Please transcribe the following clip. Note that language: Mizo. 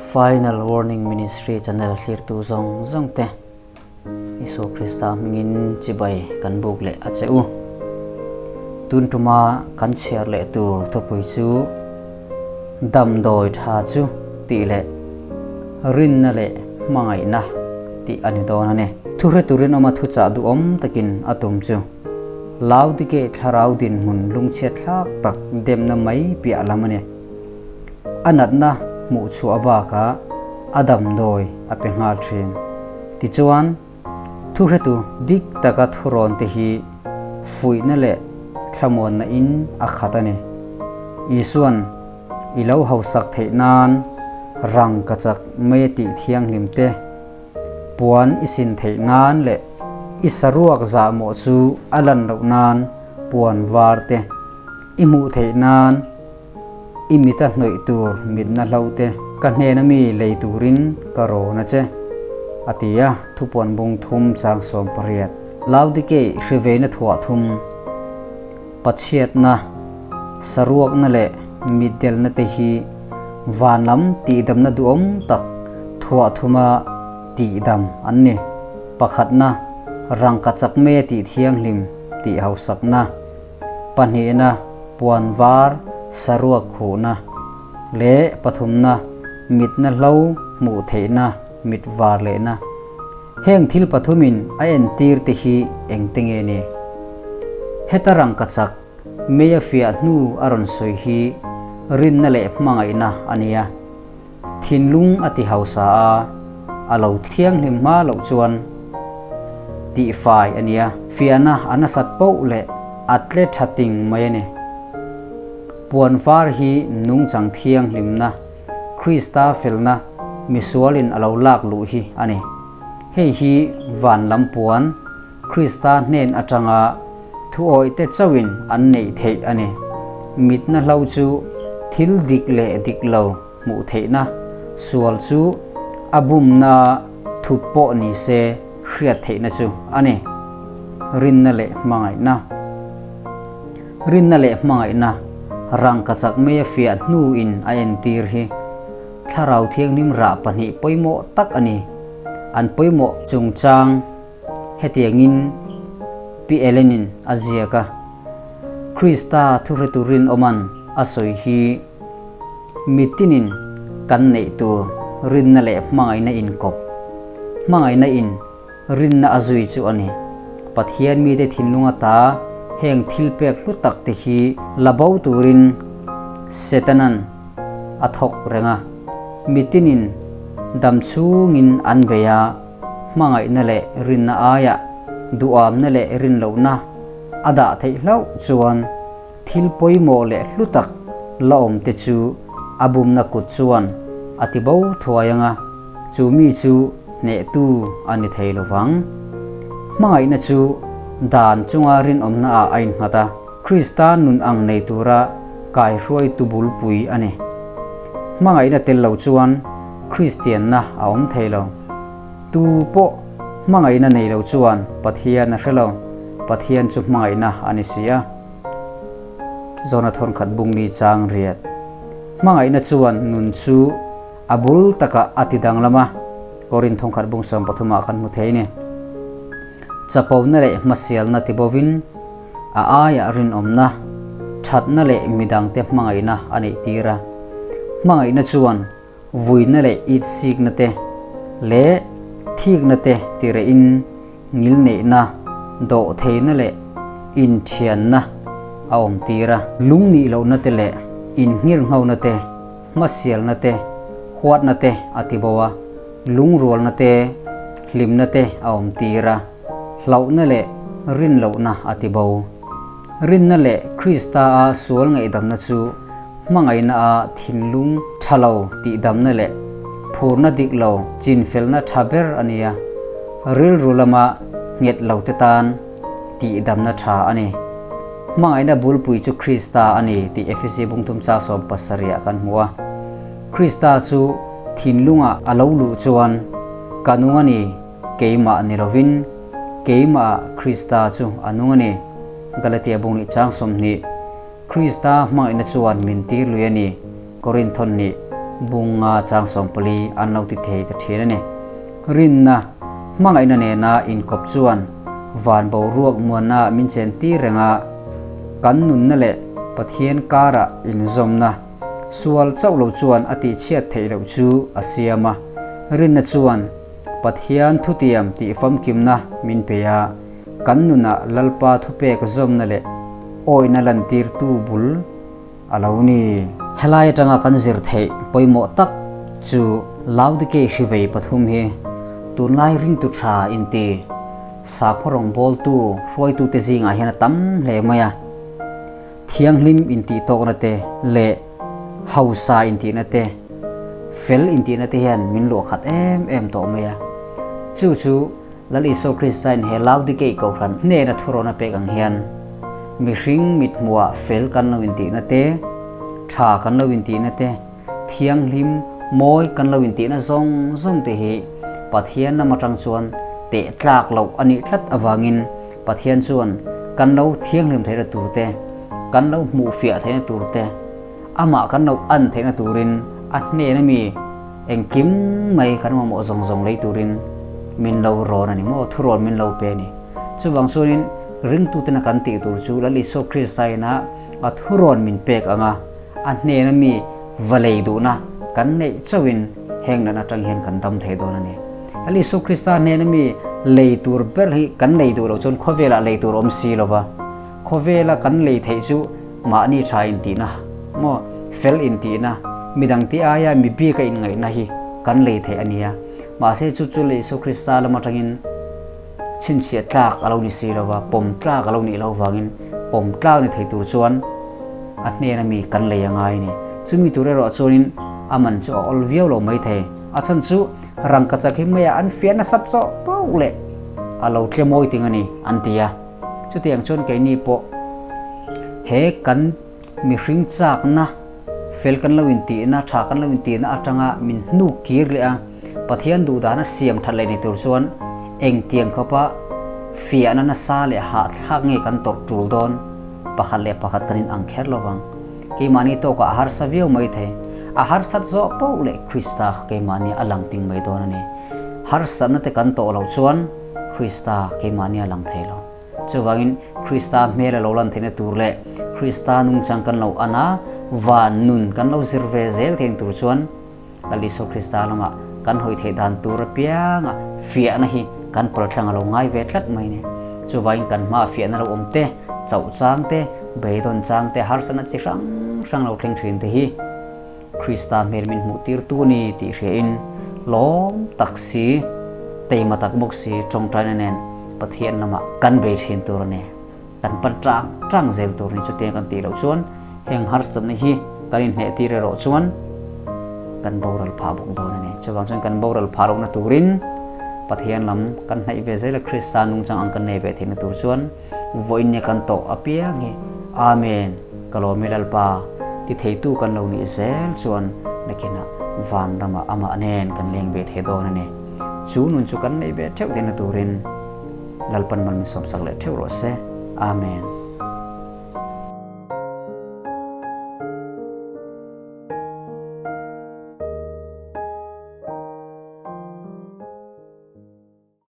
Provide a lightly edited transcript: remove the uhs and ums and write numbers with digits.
Final Warning Ministry channel thlirtu zawng zawng te Isua Krista hmingin chibai kan buk leh a che u. Tun tuma kan chhiar leh tur thupui chu Damdawi tha chu tih leh Rinna leh hmangaihna tih a ni dawn a ni. Thuhre turin awma thuchah duhawm takin a tum chu Laodike thlarau dinhmun lungchhiat thlak tak demna mai piah lam a ni. A natna hmuh chhuah bakah a damdawi a pe nghal thin. Tichuan, thuhretu dik taka thurawn te hi fuihna leh thlamuanna in a khat a ni. Isuan i lo hausak theih nan rangkachak mai a tih thianghlim te, puan i sin theih nan leh i saruak zahmawh chu a lan loh nan puan var te i hmuh theih nan I mita hnawih tur mitna hlo te. Ka hnena mi lei turin ka rawn a che, a ti a, thupuan bung thum chang 18. Laodikei hriveina thuah thum, Pathiatna, saruakna leh mitdelna te hi van lam tihdamna duhawm tak thuah thuma tihdam an ni. Pakhatna, rangkachak mei a tih thianghlim tih hausakna. Pahnihna, puan var, saruak khuhna, leh pathumna, mitna hlo hmuh theihna, mit var lehna. Heng thil pathumin a entir te hi engte nge ni? Heta rangkachak mei a fiah hnu a rawn sawi hi rinna leh hmangaihna a nia. Thinlung a ti hausa a, a lo thianghlim hma loh chuan tihfai a nia. Fiahna a nasat poh leh a tle tha ting mai a ni. Puan var hi nungchang thianghlimna, Krista felna misualin a lo lak luh hi a ni. Hei hi van lam puan, Krista hnen atanga thuawihte chauhin an neih theih a ni. Mitna hlo chu thil dik leh dik lo hmuh theihna, sual chu a bumna thup pawh ni se hriat theihna chu a ni. Rinna leh hmangaihna. Rinna leh hmangaihna rangkachak mai a fiah hnuin a entir hi Thlarau Thianghlim rah pahnih pawimawh tak a ni. An pawimawh chungchang. Hetiangin Pi Ellen-in a ziak a, Krista thuhretu rinawman a sawi hi mitinin kan neih tur rinna leh hmangaihna inkawp, hmangaihna in rinna a zui chu a ni. Pathian mite thinlung ata heng thil pek hlu tak te hi la bo turin Setanan a thawk reng a, mitinin dam chhungin an bei a. Hmangaihna leh rinna aiah duhamna leh rinlohna a dah theih hlauh chuan thil pawimawh leh hlu tak la awm te chu a bumna kut chuan a ti bo thuai ang a, chu mi chu hnehtu a ni thei lo vang. Hmangaihna chu dan chunga rinawmna ah a innghat a, Krista nun ang nei tura kaihruaitu bulpui a ni. Hmangaihna tel lo chuan Kristianna a awm thei lo. Tu pawh hmangaihna nei lo chuan Pathian a hre lo, Pathian chu hmangaihna a ni si a. Zawna thawnkhat bungli chang riat. Hmangaihna chuan nun chu a bul takah a ti danglam a, Korin thawnkhat bung 13 ah kan hmu thei a ni. Chapona leh hmasialna ti bovin a aiah rinawmna, thatna leh midangte hmangaihna a neih tir a. Hmangaihna chuan Vuina leh itsikna te leh thikna te tirehin ngilneihna, dawhtheihna leh inthianna a awm tir a. Lungnih lohna te leh inngirnghauna te, hmasialna te, huatna te a ti bo a, lungrualna te, hlimna te a awm tir a, hlauhna leh rinlohna a ti bo. Rinna leh Krista-a sual ngaihdamna chu hmangaihna a thinlung tha lo tihdamna leh phurna dik lo chinfelna tha ber a ni a, rilru lama nghet lo te tan tihdamna tha a ni. Hmangaihna bulpui chu Krista a ni tih Efesi bungthum chak 17 ah kan hmu a. Krista chu thinlungah a lo luh chuan ka nung a ni, keimah ni lovin keimahah Krista chu a nung a ni, Galatia bung nih chang 20. Krista hmangaihna chuan min tir lui a ni, Korinthon nih. Bunga chang 14 an lo ti thei ta thin a ni. Rinna, hmangaihna nena inkawp chuan van boruak muanna min chen tir reng a, kan nunna leh Pathian karah inzawmna sual chauh lo chuan a tihchhiat theih loh chu a siam a. Rinna chuan Pathian thutiam tih famkimna min pe a, kan nunah Lalpa thupek zawmna leh awihna lantirtu bul a lo ni. Helai atanga kan zir theih pawimawh tak chu Laodikei hrivei pathum hi tunlai ringtu tha inti sakhaw rawngbawltu hruaitute zingah hian a tam hle mai a. Thianghlim intih tawkna te leh hausa intihna te, fel intihna te hian min luah khat em em tawh mai a. Chu chu Lal Isua Kristain he Laodikei Kohhran hnena thurawn a pek ang hian mihring mithmuhah fel kan lo intihna te, tha kan lo intihna te, thianghlim, mawi kan lo intihna zawng zawng te hi Pathian lam atang chuan teh tlak loh a nih tlat avangin Pathian chuan kan lo thianghlim theihna tur te, kan lo hmuhfiah theihna tur te, amah kan lo an theihna turin a hnena mi engkim mai kan mamawh zawng zawng lei turin min lo rawn a ni maw, thurawn min lo pe a ni. Chuvang chuanin ringtutena kan tih tur chu Lal Isua Krista ina a thurawn min pek ang a, a hnena mi va lei duhna kan neih chauhin heng natna atang hian kan dam thei dawn a ni. Lal Isua Krista hnena mi lei tur ber hi kan lei duh loh chuan khawvelah lei tur awm si lo va, Khawvela kan lei theih chu mahni tha intihna maw, fel intihna, midang te aia mi bika inngaihna hi kan lei theih a nia. Mahse chu chu leh Isua Krista lam atangin chhinchhiah tlak a lo ni si lo va, pawm tlak a lo nih loh vangin pawm tlak ni thei tur chuan a hnena mi kan lei a ngai a ni. Chumi tur erawh chuanin a man chu a awl viau lo mai thei. A chhan chu rangkachak hi maiah an fiah nasat zawh tawk leh a lo tle mawi ting a ni an ti a. Chutiang chuan keini pawh he kan mihring chakna fel kan lo intihna, tha kan lo intihna atanga min hnuk kir leh a, Pathian duhdana siam that leh ni tur chuan engtiang khawpa fiahna nasa leh hahthlak nge kan tawrh tul dawn pakhat leh pakhat kan inang kher lo vang. Keimahni tawkah a harsa viau mai thei. A harsat zawh poh leh Krista kha keimahni a lang ting mai dawn a ni. Harsatna te kan tawh loh chuan Krista keimahni a lang thei lo. Chuvangin Krista hmel a lo lan theihna tur leh Krista nungchang kan lo an a, van nun kan lo zir ve zel thei tur chuan Lal Isua Krista lamah kan hawi theih dan tur apianga fiahna hi kan paltlang a lo ngai ve tlat mai ni. Chuvangin kan hmaa fiahna lo awm te, chauh chang te, beidawn chang te, harsatna chi hrang hrang lo thleng thin te hi Krista hmel min hmuh tirtu a ni tih hriain lawm tak si, teima tak bawk si tawngtaina nen Pathian lamah kan bei thin tur a ni. Kan pan tang tang zel tur a ni. Chutiang kan tih loh chuan heng harsatna hi kan inhneh tir erawh chuan kan boral phah bawk dawn a ni. Chuvang chuan kan boral phah lohna turin Pathian lam kan hnaih ve zel a, Krista nungchang ang kan nei ve theihna tur chuan Vawiin nia kan tawh apiang hi Amen, ka lawm i Lalpa, ti theitu kan lo nih zel chuan nakinah vanramah amah nen kan leng ve thei dawn a ni. Chu nun chu kan neih ve theuh theihna turin Lalpan mal min sawmsak leh theuh rawh se. Amen.